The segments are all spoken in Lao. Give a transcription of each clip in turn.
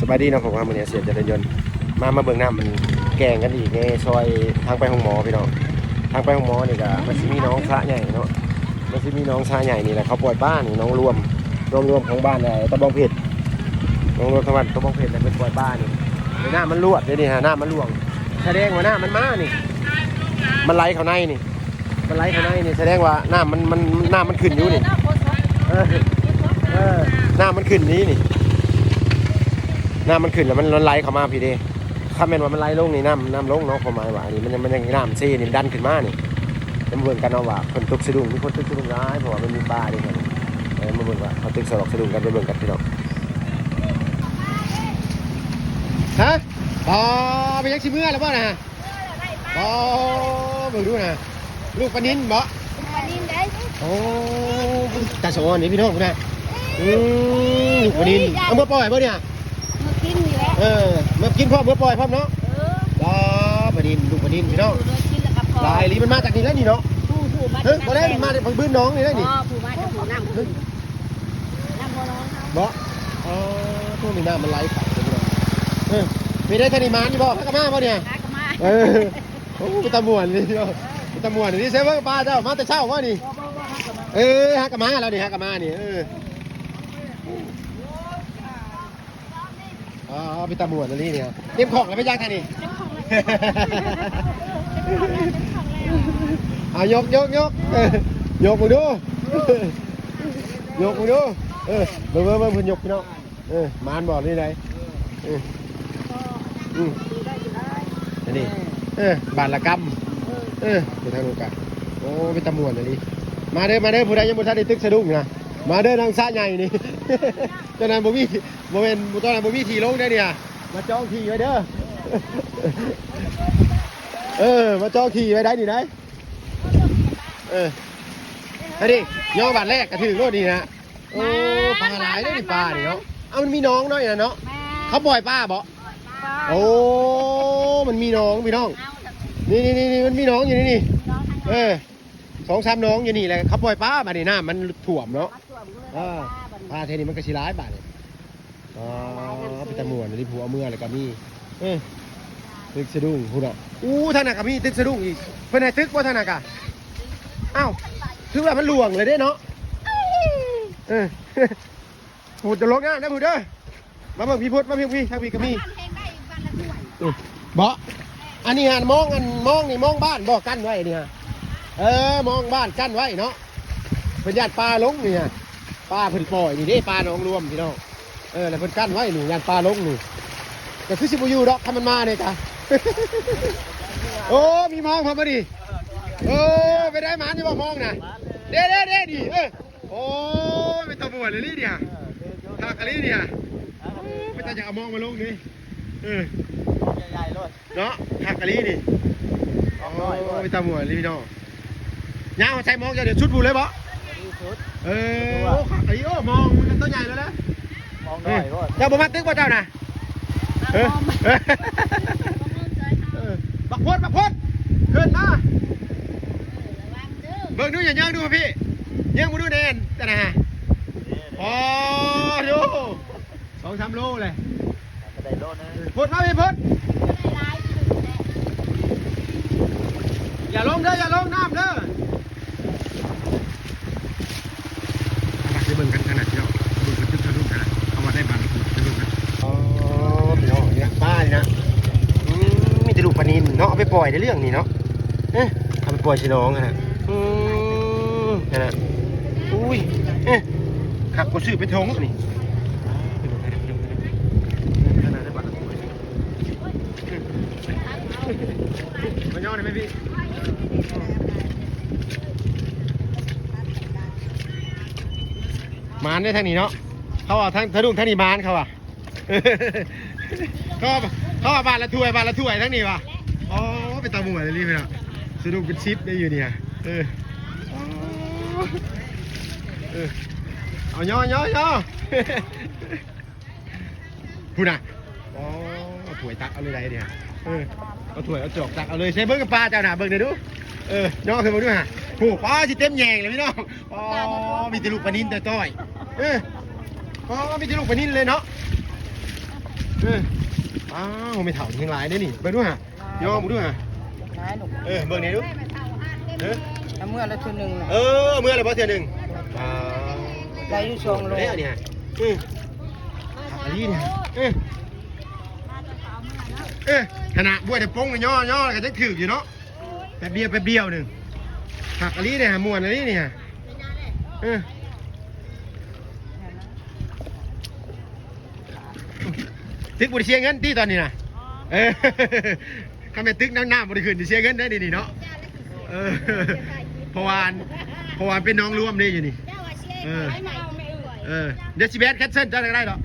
ສະບາຍດີເນາະ ພວກເຮົາມື້ນີ້ເສຍຈະໄດ້ຍົນ ມາ ມາເບິ່ງນ້ຳມັນແກ່ງກັນອີກໃນຊອຍທາງໄປໂຮງໝໍພີ່ນ້ອງ. ທາງໄປໂຮງໝໍນີ້ກະມັນຊິມີໜອງສະໃຫຍ່ເນາະ ມັນຊິມີໜອງສະໃຫຍ່ນີ້ແຫຼະ ເຂົາປ່ອຍປານີ້ ໜອງລວມ ໜອງລວມຂອງບ້ານ ເອີ ຕະບອງເພັດ ໜອງລວມທາງບ້ານຕະບອງເພັດ ແລ້ວເພິ່ນປ່ອຍປານີ້ ແລ້ວນ້ຳມັນລວດເດນີ້ຫາ ນ້ຳມັນຫຼວງ ສະແດງວ່ານ້ຳມັນມານີ້ ມັນໄຫຼເຂົ້າໃນນີ້ ມັນໄຫຼເຂົ້າໃນນີ້ ສະແດງວ່ານ້ຳມັນ ມັນ ນ້ຳມັນຂຶ້ນຢູ່ນີ້ ເອີ ເອີ ນ້ຳມັນຂຶ້ນນີ້ນີ້ ນ້ຳມັນຂຶ້ນແລ້ວມັນ ມັນໄຫຼເຂົ້າມາພີ້ເດ້. ຄັນແມ່ນວ່າມັນໄຫຼລົງນີ້ ນ້ຳ ນ້ຳລົງເນາະ ຄວາມໝາຍວ່າອັນນີ້ມັນຍັງ ມັນຍັງນ້ຳເຊນີ້ ມັນດັນຂຶ້ນມານີ້. ດຽວມາເບິ່ງກັນເນາະວ່າເພິ່ນຕົກສະດຸ້ງ ມີຄົນຕົກສະດຸ້ງຫຼາຍ ເພາະວ່າມັນມີປາເດ້. ເອີ ມາເບິ່ງວ່າເຂົາຕົກສະດອກສະດຸ້ງກັນ ໄປເບິ່ງກັນພີ່ນ້ອງ. ຮະ ບໍ່ ເປັນຫຍັງ ຊິເມືອແລ້ວບໍ່ນະ? ອໍ ເບິ່ງດູນະ ລູກປານິນບໍ? ລູກປານິນເດ້. ໂອ້ ຕາສະອອນນີ້ພີ່ນ້ອງພຸ້ນນະ. ອືມ ລູກປານິນ ເອົາມາປ່ອຍບໍ່ນີ້? ມາກິນນີ້ແຫຼະ. ເອີ ມາກິນພ້ອມ ມາປ່ອຍພ້ອມເນາະ. ເອີ ປານິນ ລູກປານິນພີ່ນ້ອງ ກິນແລ້ວກໍພໍ ຫຼາຍອີ່ຫຼີ. ມັນມາຈາກນີ້ແຫຼະນີ້ເນາະ. ຜູ້ ຜູ້ມາ ເອີ ບໍ່ໄດ້ ມາຈາກບ້ານໜອງນີ້ແຫຼະນີ້. ອໍ ຜູ້ມາຈາກຜູ້ນ້ຳຂຶ້ນ ນ້ຳບໍ່ນອນເຮົາບໍ? ອໍ ໂທ ນີ້ນ້ຳມັນໄຫຼເຂົ້າພີ່ນ້ອງ. ເອີ ເປັນໄດ໋ ທາງນີ້ມານີ້ບໍ? ຫາກະມາບໍນີ້? ຫາກະມາ. ເອີ ໂອ້ ເປັນຕາມ່ວນນີ້ເນາະ ເປັນຕາມ່ວນນີ້. ໃສເບິ່ງປາເຈົ້າ ມາແຕ່ເຊົ້າບໍນີ້? ເອີ ຫາກະມາແລ້ວນີ້ ຫາກະມານີ້. ເອີ ອໍ ເປັນຕາມ່ວນອີ່ຫຼີນີ້. ເຕັມຂອງແລ້ວໄປຍັງທາງນີ້. ເຕັມຂອງແລ້ວ ເຕັມຂອງແລ້ວ ເຕັມຂອງແລ້ວ. ເອົາ ຍົກ ຍົກ ຍົກ ເອີ ຍົກເບິ່ງດູ ຍົກເບິ່ງດູ. ເອີ ເບິ່ງ ເບິ່ງ ເບິ່ງເພິ່ນຍົກພີ່ນ້ອງ. ເອີ ໝານບໍ່ ຫຼືໃດ? ເອີ ອືມ ອັນນີ້ ເອີ ບາດລະກຳ ເອີ ໄປທາງໂນ້ນກະ. ໂອ້ ເປັນຕາມ່ວນອີ່ຫຼີ. ມາເດີ ມາເດີ ຜູ້ໃດຍັງບໍ່ທັນໄດ້ຕຶກສະດຸ້ງນະ ມາເດີ ທາງສະໃຫຍ່ນີ້. ຕອນນັ້ນບໍ່ມີ ບໍ່ແມ່ນ ຕອນນັ້ນບໍ່ມີທີ່ລົງເດ້ນີ້. ມາຈອງທີ່ໄວ້ເດີ ເອີ ມາຈອງທີ່ໄວ້ໄດ໋ນີ້ໄດ໋. ເອີ ອັນນີ້ ຍໍບາດແລກກະຖືກໂລດນີ້ນະ. ໂອ້ ປາຫຼາຍເດ້ນີ້ ປານີ້ເນາະ. ເອົາ ມັນມີໜອງນ້ອຍນະເນາະ. ແມ່ນ ເຂົາປ່ອຍປາບໍ? ປ່ອຍປາ. ໂອ້ ມັນມີໜອງພີ່ນ້ອງ. ນີ້ໆໆ ມັນມີໜອງຢູ່ນີ້ນີ້. ມີໜອງທາງ ເອີ ສອງສາມໜອງຢູ່ນີ້ແຫຼະ ເຂົາປ່ອຍປາ. ບາດນີ້ນ້ຳມັນຖ້ວມເນາະ. ເອີ ປາແຖວນີ້ມັນກະຊິຫຼາຍບາດນີ້. ອໍ ເປັນຕາມ່ວນອີ່ຫຼີ ຜູ້ເອົາເມືອແລ້ວກະມີ. ເອີ ຕຶກສະດຸ້ງພຸ້ນນະ. ອູ້ ທາງນັ້ນກະມີຕຶກສະດຸ້ງອີກ. ເພິ່ນໃຫ້ຕຶກບໍ່ທາງນັ້ນກະ? ອ້າວ ຖືວ່າມັນຫຼວງເລີຍເດ້ເນາະ. ເອີ ໂອ້ ຈະລົງຍາກເດີພຸ້ນເດີ. ມາເບິ່ງພີ້ພຸ້ນ ມາເບິ່ງພີ້ ທາງພີ້ກະມີ. ອືມ ບໍ ອັນນີ້ຫັ້ນ ມອງ ອັນ ມອງນີ້ ມອງບ້ານບໍ ກັ້ນໄວ້ນີ້ຫັ້ນ. ເອີ ມອງບ້ານກັ້ນໄວ້ເນາະ. ເພິ່ນຢ້ານປາລົງນີ້ຫັ້ນ ປາເພິ່ນປ່ອຍນີ້ເດ້ ປາໜອງລວມພີ່ນ້ອງ. ເອີ ແລ້ວເພິ່ນກັ້ນໄວ້ນີ້ ຢ້ານປາລົງນີ້. ກະຄືຊິບໍ່ຢູ່ດອກ ຄັນມັນມານີ້ກະ. ໂອ້ ມີມອງພ້ອມບໍນີ້. ໂອ້ ເປັນໄດ ໝານຢູ່ບໍ່ມອງນະ? ເດ້ໆໆ ນີ້ ເອີ. ໂອ້ຍ ເປັນຕາມ່ວນອີ່ຫຼີນີ້ ຄັກອີ່ຫຼີນີ້. ໂອ້ ເປັນຕາຢາກເອົາມອງມາລົງນີ້. ເອີ ໃຫຍ່ໆໂລດເນາະ ຄັກອີ່ຫຼີນີ້. ໂອ້ຍ ເປັນຕາມ່ວນອີ່ຫຼີພີ່ນ້ອງ. ຍາວໃສ່ມອງເຈົ້າ ເດີດສຸດພຸ້ນເລີຍບໍ? ເອີ ໂອ້ ຄັກອີ່ຫຼີ. ໂອ້ ມອງມັນໂຕໃຫຍ່ແລ້ວແຫຼະ. ມອງນ້ອຍໂລດ. ເຈົ້າບໍ່ມາຕຶກບໍເຈົ້ານະ? ເອີ ບັກໂພດ ບັກໂພດ ຂຶ້ນມາ. ເບິ່ງດູ ຢ່າຍ່າງດູພີ່ ຍ່າງມາດູແດ່ນຕະນະ. ອໍ ໂດ ສອງສາມໂລແຫຼະ. ກະໄດ້ໂລໜຶ່ງ. ໂພດມາພີ່ ໂພດ. ຢ່າລົງເດີ ຢ່າລົງນ້ຳເດີ. ມາຊິເບິ່ງກັນທາງນັ້ນພີ່ນ້ອງ ເບິ່ງເພິ່ນຕຶກສະດຸ້ງນະ ເຂົາວ່າໄດ້ບາດລະຖ້ວຍສະດຸ້ງນະ. ອໍ ພີ່ນ້ອງ ນີ້ປານີ້ນະ. ອືມ ມີແຕ່ລູກປານິນເນາະ ເອົາໄປປ່ອຍໃນເລື່ອງນີ້ເນາະ. ເອີ ເອົາໄປປ່ອຍໃສ່ໜອງຫັ້ນນະ. ອືມ ຫັ້ນນະ. ອຸ້ຍ ເອີ ຄັກກວ່າຊື້ເປັນຖົງນີ້. ມາຍໍໄດ້ໄໝພີ່? ໝານເດ້ທາງນີ້ເນາະ ເຂົາວ່າທາງ ທາງລຸງທາງນີ້ໝານ ເຂົາວ່າ ເຂົາວ່າ ເຂົາວ່າບາດລະຖ້ວຍ ບາດລະຖ້ວຍທາງນີ້ວ່າ. ອໍ ເປັນຕາມ່ວນອີ່ຫຼີພີ່ນ້ອງ ສະດຸ້ງເປັນສິບໄດ້ຢູ່ນີ້. ເອີ ອໍ ເອີ ເອົາຍໍ ຍໍ ຍໍ. ພຸ້ນນະ. ອໍ ເອົາຖ້ວຍຕັກເອົາເລີຍໄດ໋ນີ້. ເອີ ເອົາຖ້ວຍເອົາຈອກຕັກເອົາເລີຍ. ໃສ່ເບິ່ງປາເຈົ້ານະ ເບິ່ງເດີດູ. ເອີ ຍໍຂຶ້ນເບິ່ງດູຫາ. ໂອ້ ປາຊິເຕັມແຍງເລີຍພີ່ນ້ອງ. ອໍ ມີແຕ່ລູກປານິນຕ້ອຍໆ. ເອີ ອໍ ມີແຕ່ລູກປານິນເລີຍເນາະ. ເອີ ອ້າວ ແມ່ເຖົ້າແຮງຫຼາຍເດ້ນີ້ ເບິ່ງດູຫາ ຍໍເບິ່ງດູຫາ ຫຼາຍລູກ ເອີ ເບິ່ງແດ່ດູ ເອີ ເອົາເມືອລະເທື່ອໜຶ່ງແຫຼະ ເອີ ເມືອລະບໍ່ເທື່ອໜຶ່ງ ອ່າ ໄດ້ຢູ່ສອງໂລແລ້ວນີ້ຫາ ເອີ ອັນນີ້ນີ້ ເອີ ເອີ ຂະໜາດບວຍແຕ່ປົງນີ້ຍໍ ຍໍກໍຍັງຖືກຢູ່ເນາະ ແປັບດຽວ ແປັບດຽວໜຶ່ງ ຄັກອີ່ຫຼີນີ້ຫາ ມ່ວນອີ່ຫຼີນີ້ຫາ ເອີ ຕຶກບໍ່ໄດ້ເສຍເງິນຕິຕອນນີ້ນະ ເອີ ຄັນແມ່ນຕຶກນ້ຳ ນ້ຳບໍ່ໄດ້ຂຶ້ນ ຊິເສຍເງິນໄດ໋ນີ້ເນາະ ເອີ ເພາະວ່າ ເພາະວ່າເປັນໜອງລວມເດ້ຢູ່ນີ້ ເອີ ເອີ ດຽວຊິແບນແຄນເຊິນເຈົ້າໄດ້ດອກ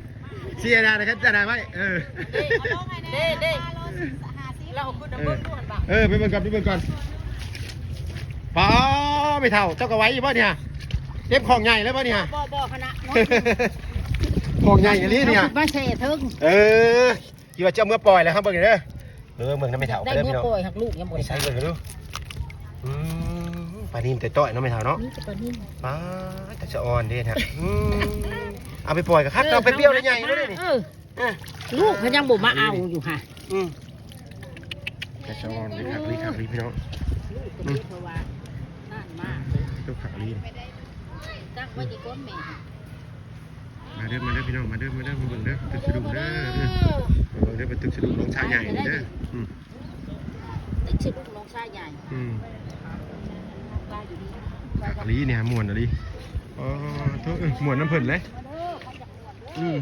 ເສຍນານະຄັນຈະນາໄວ້ ເອີ ເດ້ ເດ້ ເອີ ໄປເບິ່ງກ່ອນ ໄປເບິ່ງກ່ອນ ປ້າ ແມ່ເຖົ້າ ເຈົ້າກໍໄວຢູ່ບໍ່ນີ້ຫາ ເກັບຂອງໃຫຍ່ເລີຍບໍ່ນີ້ຫາ ບໍ່ ບໍ່ ຄະນະ ຂອງໃຫຍ່ອີ່ຫຼີນີ້ຫາ ເອົາຂຶ້ນມາແຊ່ເທິງ ເອີ ຄິດວ່າຈະເອົາເມືອປ່ອຍແລ້ວ ເຮົາເບິ່ງເດີ ເອີ ເບິ່ງນຳແມ່ເຖົ້າ ໄດ້ເມືອປ່ອຍ ຫາກລູກຍັງບໍ່ໄດ້ໃສ່ ເບິ່ງດູ ອືມ ປານິນແຕ່ຕ້ອຍເນາະແມ່ເຖົ້າເນາະ ມີແຕ່ປານິນ ປ້າ ແຕ່ສະອອນເດ້ນະ ອືມ ເອົາໄປປ່ອຍກໍຄັກ ເອີ ເອົາໄປປ່ຽວໄດ້ໃຫຍ່ເລີຍນີ້ ເອີ ເອີ ລູກເພິ່ນຍັງບໍ່ມາເອົາຢູ່ຫາ ອືມ ແຕ່ສະອອນເດ້ ຄັກອີ່ຫຼີ ຄັກອີ່ຫຼີພີ່ນ້ອງ ອືມ ເພາະວ່ານັ້ນມາ ຕົວຄັກອີ່ຫຼີ ຕັ້ງໄວ້ທີ່ກົ້ນແມ່ ມາເດີ ມາເດີພີ່ນ້ອງ ມາເດີ ມາເດີ ມາເບິ່ງເດີ ຕຶກສະດຸ້ງເດີ ມາເບິ່ງເດີ ເປັນຕຶກສະດຸ້ງນ້ອງຊາຍໃຫຍ່ນີ້ເດີ ອືມ ຕຶກສະດຸ້ງນ້ອງຊາຍໃຫຍ່ ອືມ ຄັກອີ່ຫຼີນີ້ ມ່ວນອີ່ຫຼີ ອໍ ໂທ້ ເອີ ມ່ວນນຳເພິ່ນເລີຍ ອືມ